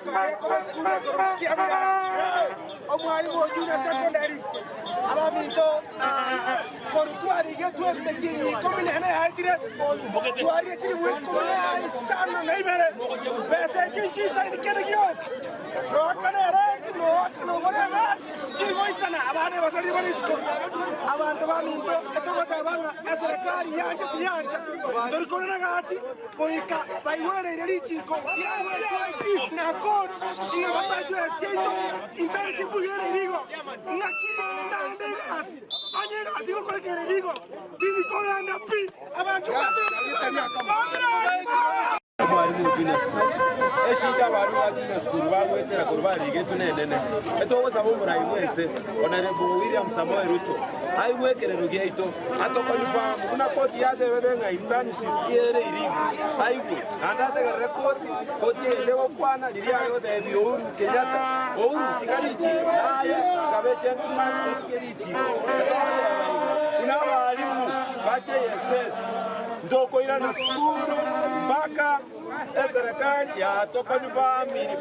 Ekoba esukuru ekorokwa Kiabirara, omwalimu o Junior Secondary, abaminto korwa twarigetwe emetienyi ikomi na ene yaetire, twarire chilifu ikomi na isano na ibere, besa echi nchisaini kende gionsi, noakane erenti, noakane ogore egasi, Chigoisana abana ebasarire bare isiko. Abanto baminto, etogoteba ng'a eserekari yancha tiyancha, ntori korera gasi goika baigwereire richiko riaruetwe na koti ng'a batachwe esiaito. Internship ere igo, ng'aki ndagende egasi? Onye egasi egokoreka ere igo, tindi kogenda pi. Abanto Omwalimu o Junior School. Eshida abalimu ba Junior School bagoetera korwa barigetwe nenene. Etogosaba omorai bwense, Honourable William Samoei Ruto, aigwe ekerero giaito, atoconfirm buna koti yatebete ng'a internship ere illegal, aigwe naende ategerere koti, koti eye tegokwana riria are gotebia Uhuru Kenyatta, Uhuru sika richiko, naye kabe gentleman osike richiko. Etogoteba iga buna abalimu ba JSS. Ntokoirana sukuru mpaka eserekari yatokonfamiri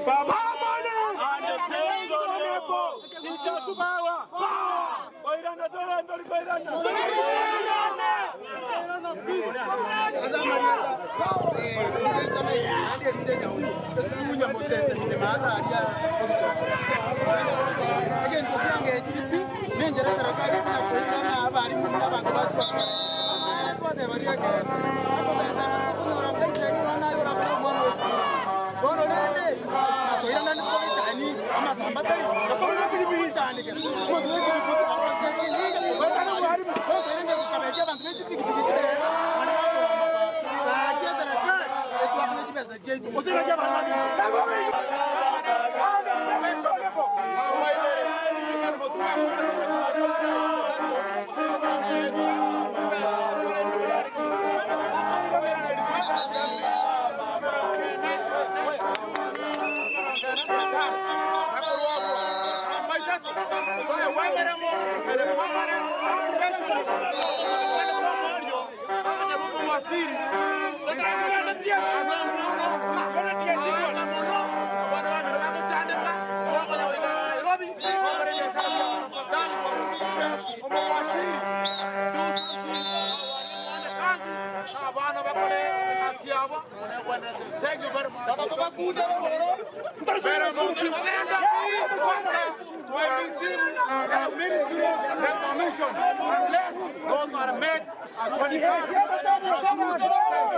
Twateba ri'ekeene, amabesa aya tokonyora maiso aria nonya naye orakore omwana o esukuru. Bono rende, natoiranani tore chani, amasamba taiyo, bono togochaanekera, omonto bwe epikipiki agosika chinyinga kobwata mwalimu, bono toirande gokabesia abanto be chipikipiki chibesa, naende bakorwa amabasi. Gaki eserekari etwakane chibesa chiaito, gose naki abanto